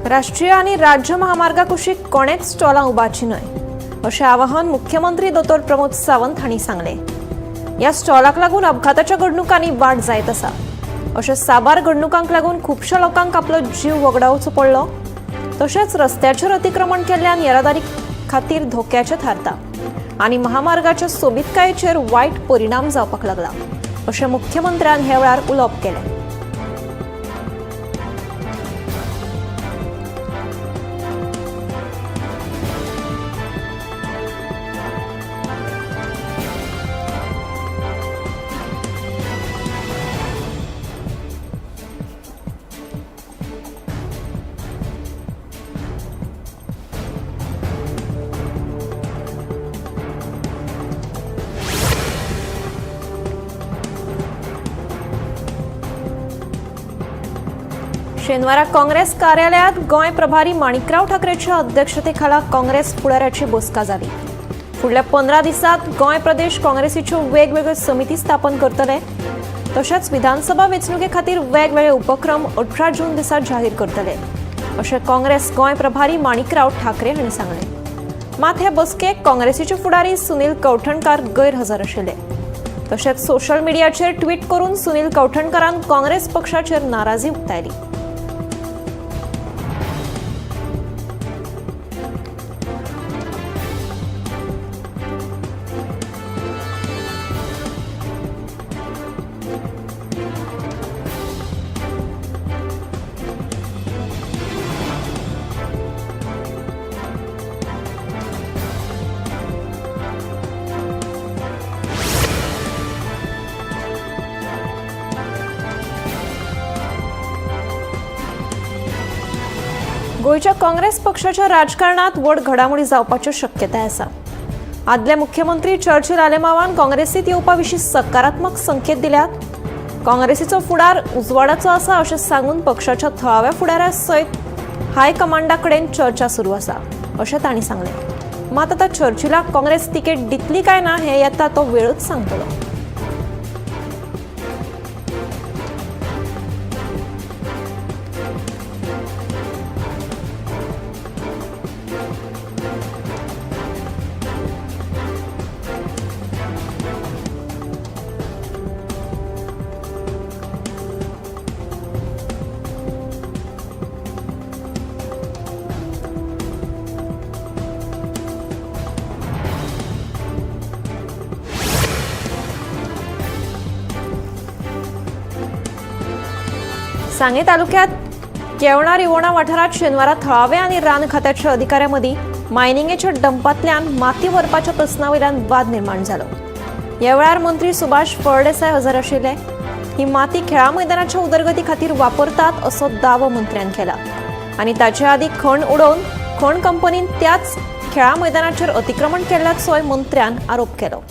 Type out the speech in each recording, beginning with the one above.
राष्ट्रीय आनी राज्य महामार्गा कुशीक कोणेच स्टॉलां उबारची न्हय अशें आवाहन मुख्यमंत्री दोतोर प्रमोद सावंत हांणी सांगलें। ह्या स्टॉलाक लागून अपघाताच्या घडणुकांनी वाड जायत आसा। अशें साबार घडणुकांक लागून खुबश्या लोकांक आपलो जीव वगडावचो पडलो। तशेंच रस्त्याचेर अतिक्रमण केल्ल्यान येरादारी खातीर धोक्याचें थारता आनी महामार्गाच्या सोबीतकायेचेर वायट परिणाम जावपाक लागला अशें मुख्यमंत्र्यान ह्या वेळार उलोवप केलें। शेनवारा काँग्रेस कार्यालयात गोंय प्रभारी माणिकराव ठाकरेच्या अध्यक्षतेखाला काँग्रेस फुडाऱ्याची बसका जाली। फुडल्या 15 दिसात गोंय प्रदेश काँग्रेसीच्यो वेगवेगळ्यो समिती स्थापन करतले। तशेंच विधानसभा वेंचणुके खातीर वेगवेगळे उपक्रम 18 जून दिसा जाहीर करतले अशें काँग्रेस गोंय प्रभारी माणिकराव ठाकरे हांणी सांगलें। मात हे बसकेक काँग्रेसीचे फुडारी सुनील कवठणकार गैरहजर आशिल्ले। तशेंच सोशल मिडियाचेर ट्वीट करून सुनील कवठणकारान काँग्रेस पक्षाचेर नाराजी उक्तायली। गोंयच्या काँग्रेस पक्षाच्या राजकारणात व्हड घडामोडी जावपाच्यो शक्यताय आसा। आदले मुख्यमंत्री चर्चिल आलेमावान काँग्रेसीत येवपा विशीं सकारात्मक संकेत दिल्यात। काँग्रेसीचो फुडार उजवाडाचो आसा अशें सांगून पक्षाच्या थळाव्या फुडाऱ्या सयत हायकमांडा कडेन चर्चा सुरू आसा अशें तांणी सांगलें। मात आतां चर्चिलाक काँग्रेस तिकेट दितली काय ना हें येता तो वेळूच सांगतलो। सांगे तालुक्यात केवणा रिवोणा वाठारात शेनवारा थळावे आनी रान खात्याच्या अधिकाऱ्यांमदीं मायनिंगेच्या डंपांतल्यान माती व्हरपाच्या प्रस्ना वयल्यान वाद निर्माण जालो। ह्या वेळार मंत्री सुभाष फळदेसाय हजर आशिल्ले। ही माती खेळा मैदानाच्या उदरगती खातीर वापरतात असो दावो मंत्र्यान केला आनी ताचे आदीं खण उडोवन खण कंपनीन त्याच खेळा मैदानाचेर अतिक्रमण केल्ल्याचोय मंत्र्यान आरोप केलो।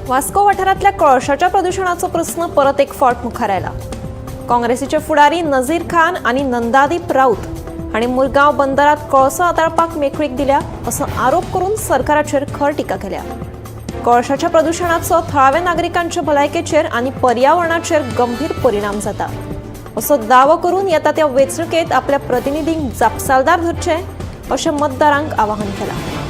वास्को वाठारांतल्या कळशाच्या प्रदुशणाचो प्रस्न परत एक फावट मुखार आयला। काँग्रेसीचे फुडारी नझीर खान आनी नंदादीप राऊत हांणी मुरगांव बंदरात कळसो हाताळपाक मेकळीक दिल्या असो आरोप करून सरकाराचेर खर टिका केल्या। कळशाच्या प्रदुशणाचो थळाव्या नागरिकांच्या भलायकेचेर आनी पर्यावरणाचेर गंभीर परिणाम जाता असो दावो करून येता त्या वेंचणुकेंत आपल्या प्रतिनिधींक जापसालदार धरचे अशें मतदारांक आवाहन केलां।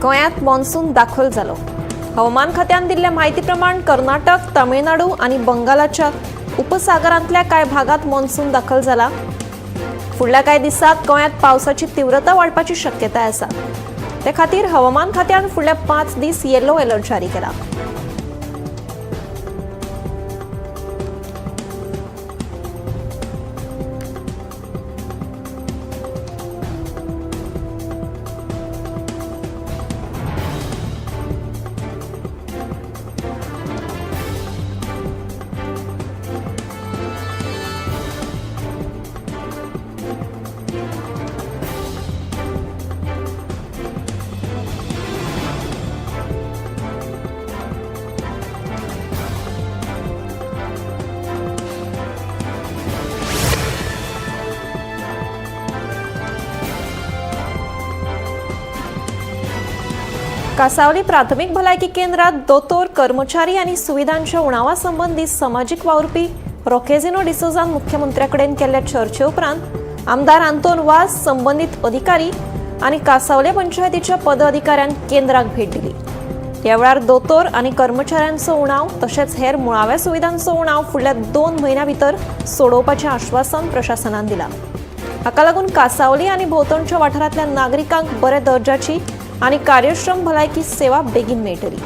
गोंयांत मॉन्सून दाखल जालो. हवामान खात्यान दिल्ल्या म्हायती प्रमाण कर्नाटक, तमिळनाडू आनी बंगालाच्या उपसागरांतल्या कांय भागात मॉन्सून दाखल जाला. फुडल्या कांय दिसांत गोंयांत पावसाची तीव्रता वाडपाची शक्यताय आसा. ते खातीर हवामान खात्यान फुडल्या 5 दीस येलो अलर्ट जारी केला. कासावली प्राथमिक भलायकी केंद्रात दोतोर, कर्मचारी आनी सुविधांच्या उणावा संबंदी समाजीक वावुरपी रोकेझिनो डिसोजान मुख्यमंत्र्याकडेन केल्ल्या चर्चे उपरांत आमदार आंतोन वाज, संबंदीत अधिकारी आनी कासावले पंचायतीच्या पदाधिकाऱ्यान केंद्राक भेट दिली. ह्या वेळार दोतोर आनी कर्मचाऱ्यांचो उणाव तशेंच हेर मुळाव्या सुविधांचो उणाव फुडल्या 2 म्हयन्यां भितर सोडोवपाचें आश्वासन प्रशासनान दिलां. हाका लागून कासावली आनी भोंवतणच्या वाठारांतल्या नागरिकांक बऱ्या दर्जाची आनी कार्यक्षम भलायकी सेवा बेगीन मेळटली.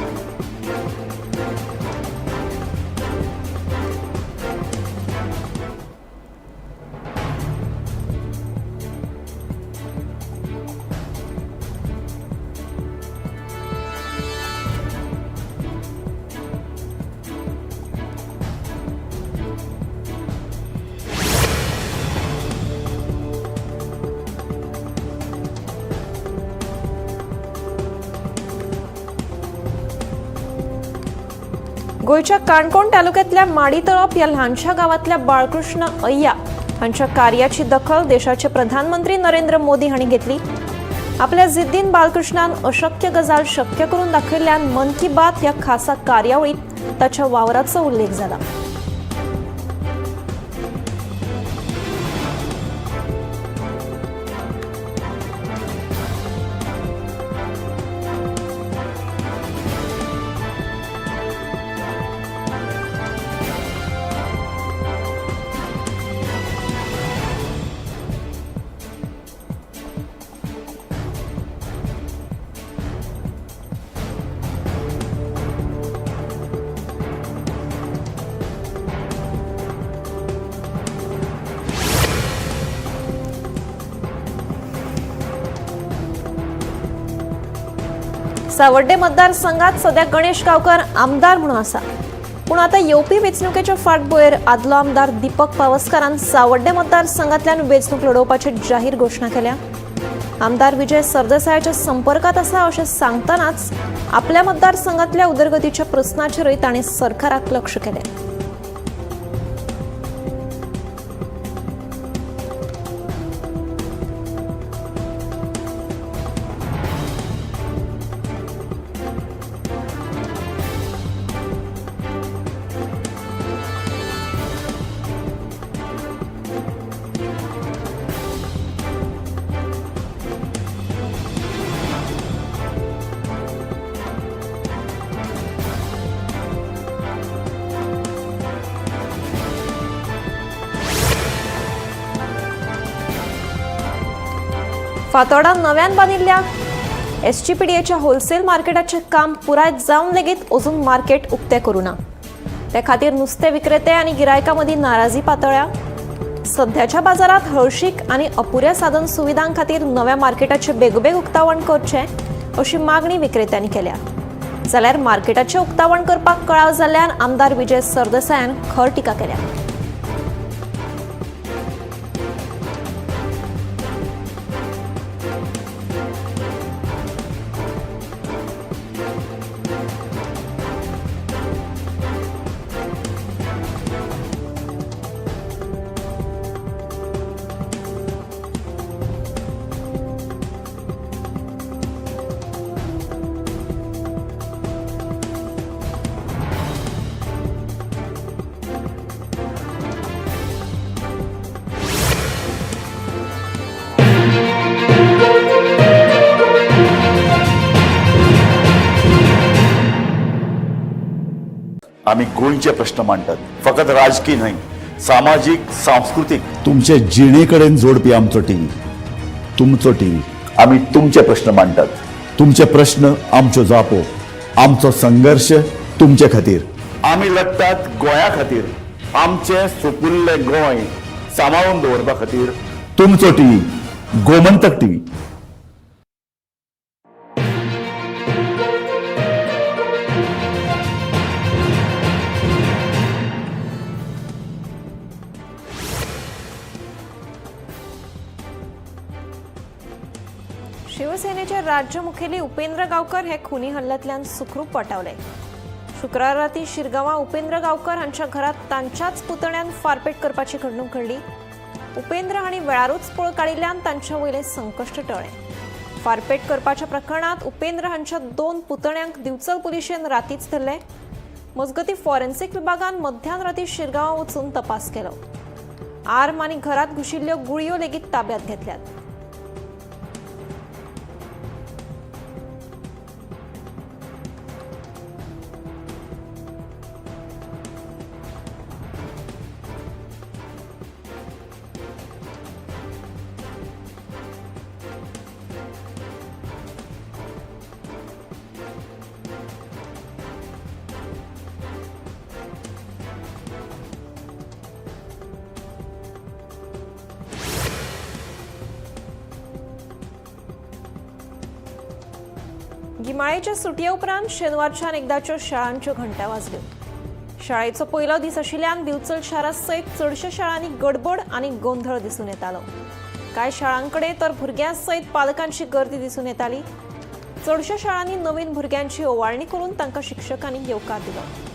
गोंयच्या काणकोण तालुक्यांतल्या माडीतळप ह्या ल्हानशा गांवांतल्या बाळकृष्ण अय्या हांच्या कार्याची दखल देशाचे प्रधानमंत्री नरेंद्र मोदी हांणी घेतली. आपल्या जिद्दीन बाळकृष्णान अशक्य गजाल शक्य करून दाखयल्ल्यान मन की बात ह्या खासा कार्यावळीत ताच्या वावराचो उल्लेख जाला. सावड्डे मतदारसंघात सध्या गणेश गांवकर आमदार म्हणून आसा, पूण आतां येवपी वेंचणुकेच्या फाटभुंयेर आदलो आमदार दीपक पावसकारान सावड्डे मतदारसंघांतल्यान वेंचणूक लढोवपाची जाहीर घोशणा केल्या. आमदार विजय सरदेसायाच्या संपर्कात आसा अशें सांगतनाच आपल्या मतदारसंघांतल्या उदरगतीच्या प्रस्नाचेरूय ताणें सरकाराक लक्ष केलें. फातोर्डा नव्यान बांदिल्ल्या एसजीपीडीएच्या होलसेल मार्केटाचें काम पुराय जावन लेगीत अजून मार्केट उक्तें करूं ना. ते खातीर नुस्तें विक्रेते आनी गिरायकां मदीं नाराजी पातळ्या. सध्याच्या बाजारांत हळशीक आनी अपुऱ्या साधन सुविधां खातीर नव्या मार्केटाचें बेगोबेग उक्तावण करचें अशी मागणी विक्रेत्यांनी केल्या. जाल्यार मार्केटाचें उक्तावण करपाक कळाव जाल्ल्यान आमदार विजय सरदेसायान खर टिका केल्या. आमी गोंयचे प्रश्न मांडटात, फकत राजकी न्हय, सामाजीक, सांस्कृतीक, तुमचे जिणे कडेन जोडपी आमचो टीव्ही, तुमचो टीव्ही। आमी तुमचे प्रश्न मांडटात, तुमचे प्रश्न आमच्यो जापो, आमचो संघर्श तुमचे खातीर। आमी लढटात गोंया खातीर, आमचें सुपुल्लें गोंय सांबाळून दवरपा खातीर। तुमचो टीव्ही, गोमंतक टीव्ही। शिवसेनेचे राज्य मुखेली उपेंद्र गावकर हे खुनी हल्ल्यांतल्यान सुखरूप वाटावले। शुक्रार राती शिरगांवां उपेंद्र गावकर हांच्या घरात तांच्याच पुतण्यान फारपेट करपाची घडणूक घडली। उपेंद्र हांणी वेळारूच पळ काडिल्ल्यान तांच्या वयलें संकश्ट टळ्ळें। फारपेट करपाच्या प्रकरणात उपेंद्र हांच्या 2 पुतण्यांक दिवचल पुलिशेन रातीच धरले। मजगतीं फॉरेन्सिक विभागान मध्यान राती शिरगांवां वचून तपास केलो। आर्म आनी घरात घुशिल्ल्यो गुळयो लेगीत ताब्यात घेतल्यात। गिमाळेच्या सुटये उपरांत शेनवारच्यान एकदाच्यो शाळांच्यो घंटा वाजल्यो। शाळेचो पयलो दीस आशिल्ल्यान दिवचल शारा सयत चडश्या शाळांनी गडबड आनी गोंधळ दिसून येतालो। कांय शाळांकडे तर भुरग्यां सयत पालकांची गर्दी दिसून येताली। चडश्या शाळांनी नवीन भुरग्यांची ओवाळणी करून तांकां शिक्षकांनी येवकार दिलो।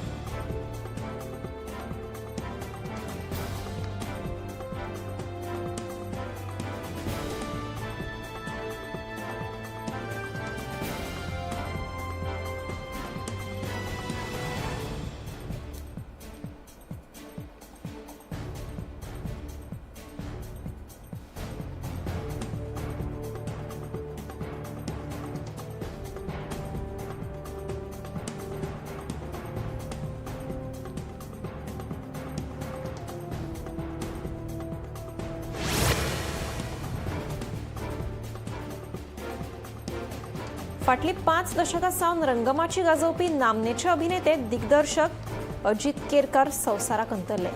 फाटली 5 दशकां सावन रंगमाची गाजोवपी नामनेचे अभिनेते दिग्दर्शक अजित केरकार संवसाराक अंतरले।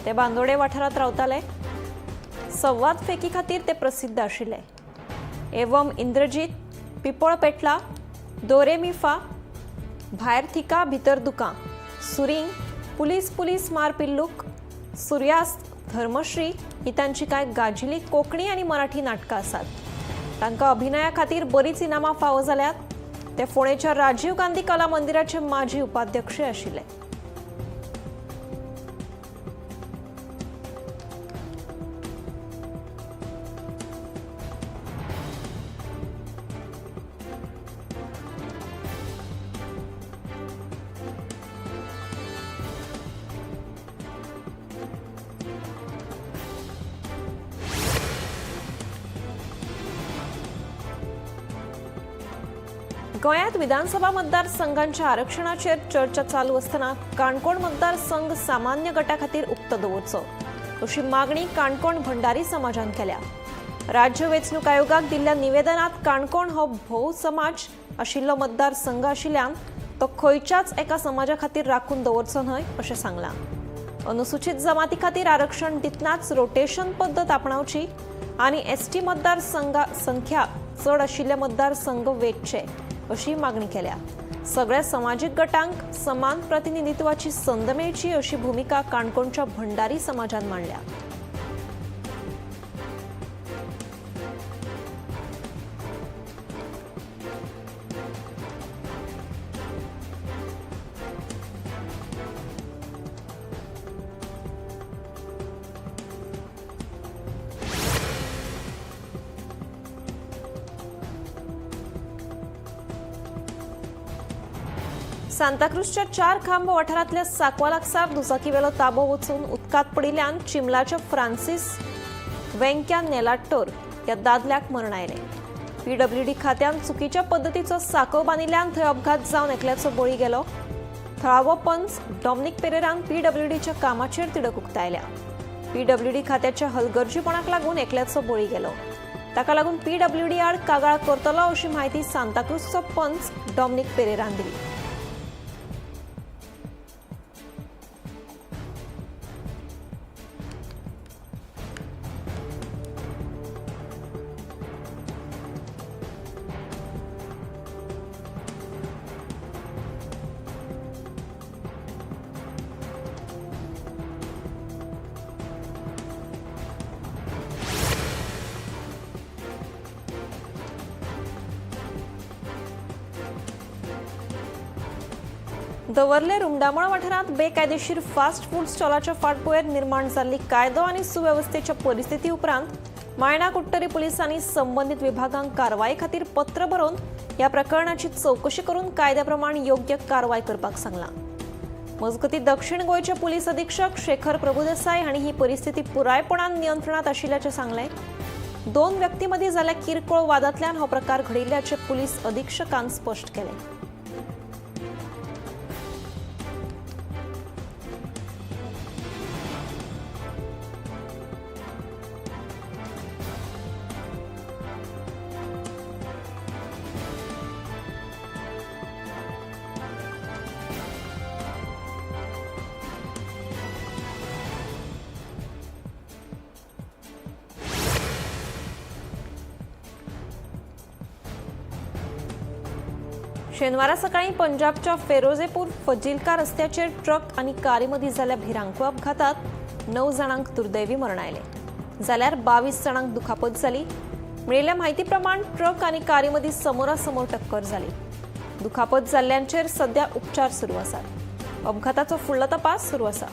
ते बांदोडे वाठारांत रावताले। संवाद फेकी खातीर ते प्रसिद्ध आशिल्ले। एवम इंद्रजीत, पिपळ पेटला, दोरेमिफा, भायर थिका भितर दुकां, सुरिंग, पुलीस पुलीस मार पिल्लूक, सुर्यास्त, धर्मश्री ही तांची कांय गाजिल्ली कोंकणी आनी मराठी नाटकां आसात। तांकां अभिनया खातीर बरीच इनामां फावो जाल्यात। ते फोंडेच्या राजीव गांधी कला मंदिराचे माजी उपाध्यक्ष आशिल्ले। गोंयांत विधानसभा मतदारसंघांच्या आरक्षणाचेर चर्चा चालू आसतना काणकोण मतदारसंघ सामान्य गटा खातीर उक्तो दवरचो अशी मागणी काणकोण भंडारी समाजान केल्या। राज्य वेंचणूक आयोगाक दिल्ल्या निवेदनात काणकोण हो भोव समाज आशिल्लो मतदारसंघ आशिल्ल्यान तो खंयच्याच एका समाजा खातीर राखून दवरचो न्हय अशें सांगलां। अनुसूचित जमाती खातीर आरक्षण दितनाच रोटेशन पद्दत आपणावची आनी एसटी मतदारसंघा संख्या चड आशिल्ले मतदारसंघ वेंचचे अशी मागणी केल्या। सगळ्या समाजीक गटांक समान प्रतिनिधित्वाची संद मेळची अशी भूमिका काणकोणच्या भंडारी समाजान मांडल्या। सांताक्रूजच्या 4 खांब वाठारांतल्या साकवा लागसार दुचाकीवेलो ताबो वचून उदकांत पडिल्ल्यान चिमलाच्या फ्रांसीस वेंक्या नेलाटोर ह्या दादल्याक मरण आयलें। पीडब्ल्यूडी खात्यान चुकीच्या पद्दतीचो साको बांदिल्ल्यान थंय अपघात जावन एकल्याचो बळी गेलो। थळावो पंच डॉमनिक पेरेरान पीडब्ल्यूडीच्या कामाचेर तिडक उक्तायल्या. पीडब्ल्यूडी खात्याच्या हलगर्जीपणाक लागून एकल्याचो बळी गेलो. ताका लागून पीडब्ल्यूडी आड कागाळ करतलो अशी म्हायती सांताक्रूजचो पंच डॉमनिक पेरेरान दिली. दवर्ले रुमडामळ वाठारांत बेकायदेशीर फास्ट फूड स्टॉलाच्या फाटभुंयेर निर्माण जाल्ली कायदो आनी सुवेवस्थेच्या परिस्थिती उपरांत मायणा कुडटरी पुलिसांनी संबंदीत विभागांक कारवाये खातीर पत्र बरोवन ह्या प्रकरणाची चवकशी करून कायद्या प्रमाण योग्य कारवाय करपाक सांगलां. मजगतीं दक्षिण गोंयचे पुलीस अधीक्षक शेखर प्रभुदेसाय हांणी ही परिस्थिती पुरायपणान नियंत्रणांत आशिल्ल्याचें सांगलें. दोन व्यक्तीं मदीं जाल्ल्या किरकोळ वादांतल्यान हो प्रकार घडिल्ल्याचें पुलीस अधीक्षकान स्पश्ट केलें. शेनवारा सकाळी पंजाबच्या फेरोजेपूर फजिल्का रस्त्याचेर ट्रक आनी कारी मदीं जाल्ल्या भिरांकूळ अपघातात 9 जाणांक दुर्दैवी मरण आयलें, जाल्यार 22 जाणांक दुखापत जाली. मेळिल्ल्या म्हायती प्रमाण ट्रक आनी कारी मदीं समोरासमोर टक्कर जाली. दुखापत जाल्ल्यांचेर सध्या उपचार सुरू आसात. अपघाताचो फुडलो तपास सुरू आसा.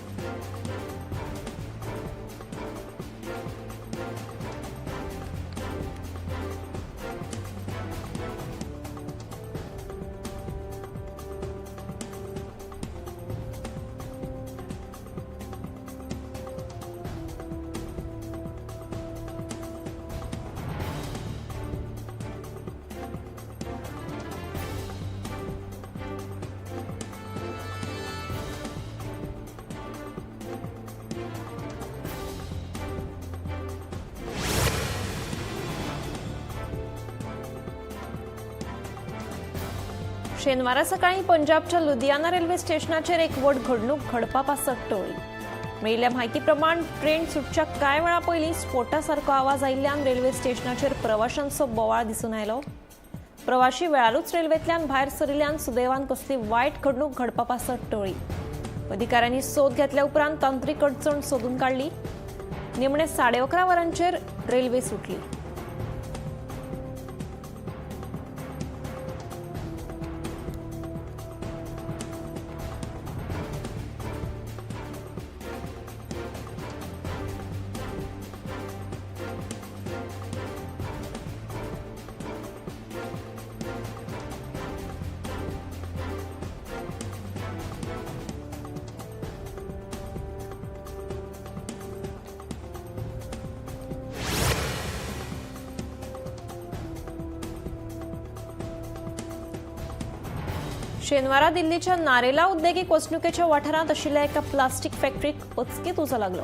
शेनवारा सकाळी पंजाबच्या लुधियाना रेल्वे स्टेशनाचेर एक व्हड घडणूक घडपा पासत टळ्ळी. मेळिल्ल्या म्हायती प्रमाण ट्रेन सुटच्या कांय वेळा पयलीं स्फोटा सारको आवाज आयिल्ल्यान रेल्वे स्टेशनाचेर प्रवाशांचो बोवाळ दिसून आयलो. प्रवाशी वेळारूच रेल्वेंतल्यान भायर सरिल्ल्यान सुदैवान कसली वायट घडणूक घडपा पासत टळ्ळी. अधिकाऱ्यांनी सोद घेतल्या उपरांत तांत्रीक अडचण सोदून काडली. निमणे 11:30 वरांचेर रेल्वे सुटली. शेनवारा दिल्लीच्या नारेला उद्देगीक वसणुकेच्या वाठारांत आशिल्ल्या एका प्लास्टीक फॅक्टरीक अचकीत उजो लागलो.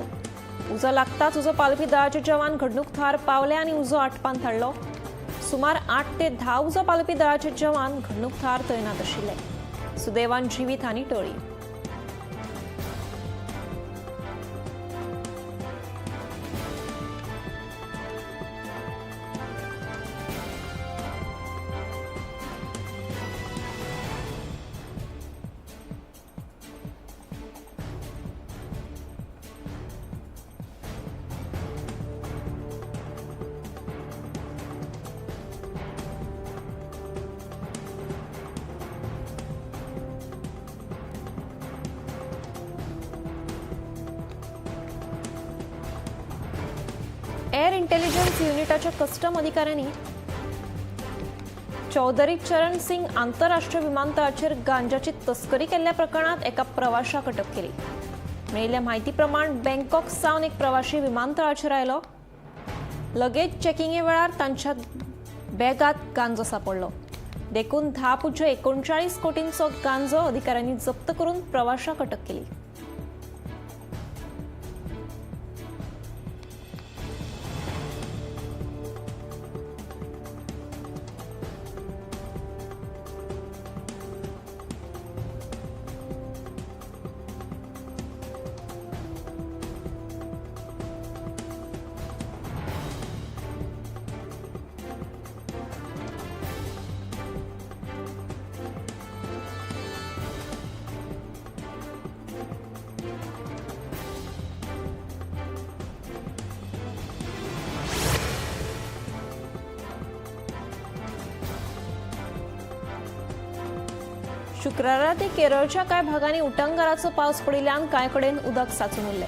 उजो लागताच उजो पालवी दळाचे जवान घडणूक थळार पावले आनी उजो आटपान धाडलो. सुमार 8 ते 10 उजो पालवी दळाचे जवान घडणूक थळार तैनात आशिल्ले. सुदैवान जिवीत हानी टळ्ळी. एअर इंटेलिजन्स युनिटाच्या कस्टम अधिकाऱ्यांनी चौधरी चरण सिंग आंतरराष्ट्रीय विमानतळाचेर गांजाची तस्करी केल्ल्या प्रकरणात एका प्रवाशाक अटक केली. मेळिल्ल्या म्हायती प्रमाण बँकॉक सावन एक प्रवाशी विमानतळाचेर आयलो. लगेज चेकिंगे वेळार तांच्या बॅगांत गांजो सांपडलो. देखून 10.39 कोटींचो गांजो अधिकाऱ्यांनी जप्त करून प्रवाशाक अटक केली. शुक्रारा ते केरळच्या कांय भागांनी उटंगाराचो पावस पडिल्ल्यान कांय कडेन उदक साचून उरलें.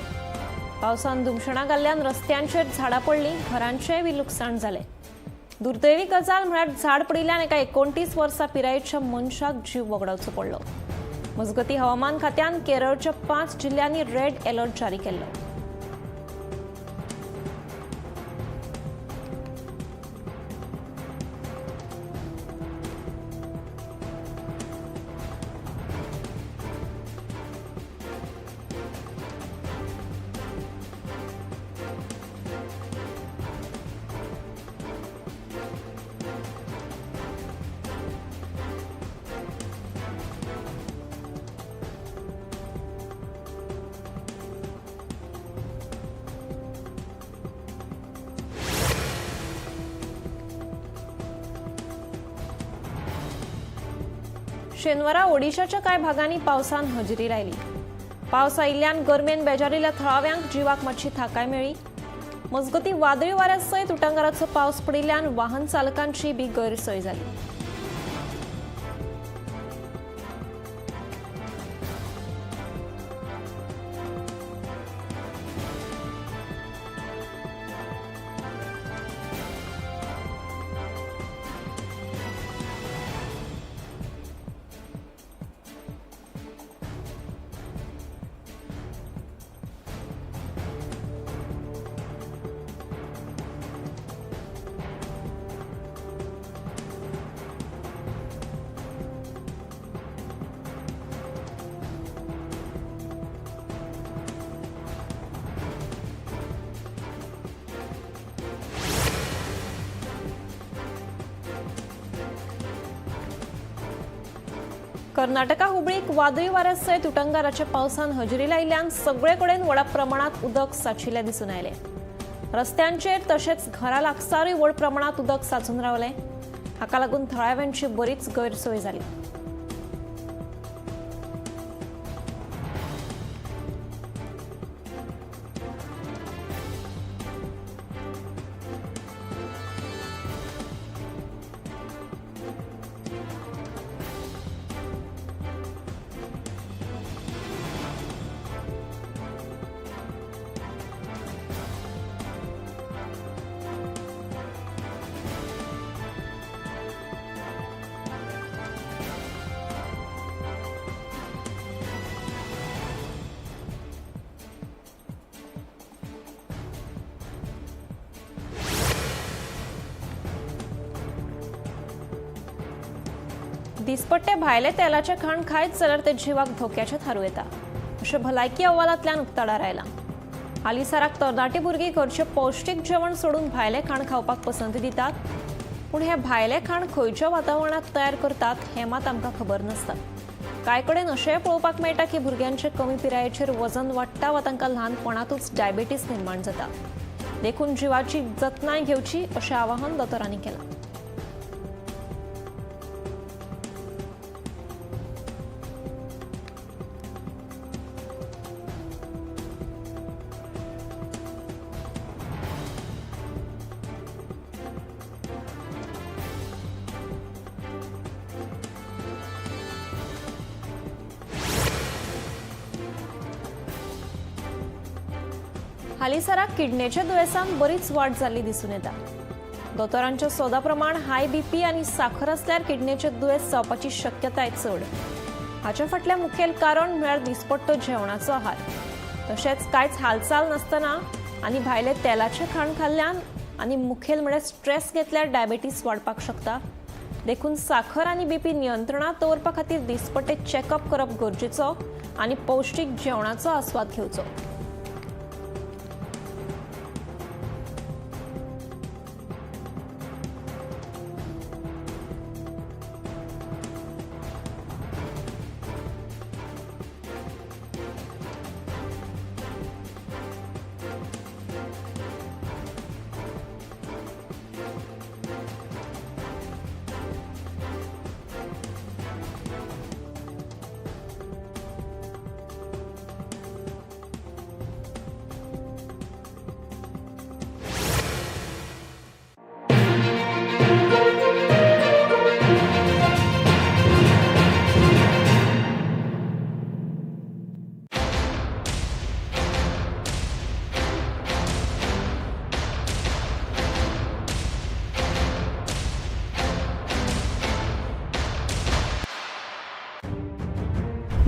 पावसान धुमशणां घाल्ल्यान रस्त्यांचेर झाडां पडलीं, घरांचेंय बी लुकसाण जालें. दुर्दैवी गजाल म्हळ्यार झाड पडिल्ल्यान एका 29 वर्सां पिरायेच्या मनशाक जीव वगडावचो पडलो. मजगतीं हवामान खात्यान केरळच्या 5 जिल्ल्यांनी रेड अलर्ट जारी केल्लो. शेनवारा ओडिशाच्या कांय भागांनी पावसान हजेरी लायली. पावस आयिल्ल्यान गरमेन बेजारिल्ल्या थळाव्यांक जिवाक मातशी थाकाय मेळ्ळी. मजगतीं वादळी वाऱ्या सयत उटंगाराचो पावस पडिल्ल्यान वाहन चालकांची बी गैरसोय जाली. कर्नाटका हुबळीक वादळी वाऱ्या सयत उटंगाराच्या पावसान हजेरी लायिल्ल्यान सगळे कडेन व्हडा प्रमाणांत उदक साचिल्लें दिसून आयलें. रस्त्यांचेर तशेंच घरा लागसारूय व्हड प्रमाणांत उदक साचून रावलें. हाका लागून थळाव्यांची बरीच गैरसोय जाली. दिसपट्टे भायले तेलाचें खाण खायत जाल्यार ते जिवाक धोक्याचें थारूं येता अशें भलायकी अहवालांतल्यान उक्ताडार आयलां. हालींसराक तरणाटी भुरगीं घरचें पौश्टीक जेवण सोडून भायलें खाण खावपाक पसंती दितात, पूण हें भायलें खाण खंयच्या वातावरणांत तयार करतात हें मात आमकां खबर नासता. कांय कडेन अशेंय पळोवपाक मेळटा की भुरग्यांचें कमी पिरायेचेर वजन वाडटा वा तांकां ल्हानपणांतूच डायबेटीस निर्माण जाता. देखून जिवाची जतनाय घेवची अशें आवाहन दोतोरांनी केलां. हालींसराक किडनेच्या दुयेंसान बरीच वाड जाल्ली दिसून येता. दोतोरांच्या सोदा प्रमाण हाय बीपी आनी साखर आसल्यार किडनेचें दुयेंस जावपाची शक्यताय चड. हाच्या फाटलें मुखेल कारण म्हळ्यार दिसपट्टो जेवणाचो आहार, तशेंच कांयच हालचाल नासतना आनी भायले तेलाचें खाण खाल्ल्यान आनी मुखेल म्हळ्यार स्ट्रेस घेतल्यार डायबेटीस वाडपाक शकता. देखून साखर आनी बीपी नियंत्रणात दवरपा खातीर दिसपट्टे चॅकअप करप गरजेचो आनी पौश्टीक जेवणाचो आस्वाद घेवचो.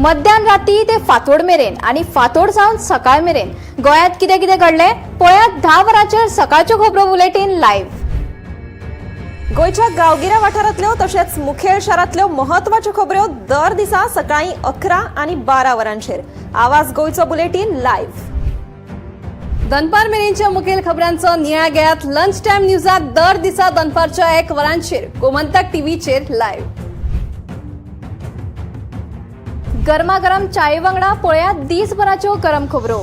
मध्यान राती ते फांतोड मेरेन आनी फांतोड सावन सकाळ मेरेन गोंयांत कितें कितें घडलें पळयात 10 वरांचेर सकाळच्यो खबरो बुलेटीन लायव्ह. गोंयच्या गांवगिऱ्या वाठारांतल्यो तशेंच मुखेल शारांतल्यो म्हत्वाच्यो खबऱ्यो दर दिसा सकाळीं 11 आनी 12 वरांचेर आवाज गोंयचो बुलेटीन लायव्ह. दनपार मेरेनच्या मुखेल खबरांचो नियाळ घेयात लंच टायम न्यूजात दर दिसा दनपारच्या 1 वरांचेर गोमंतक टीव्हीचेर लायव्ह. गरमागरम चाये वांगडा पळयात दिसभराच्यो गरम खबरो.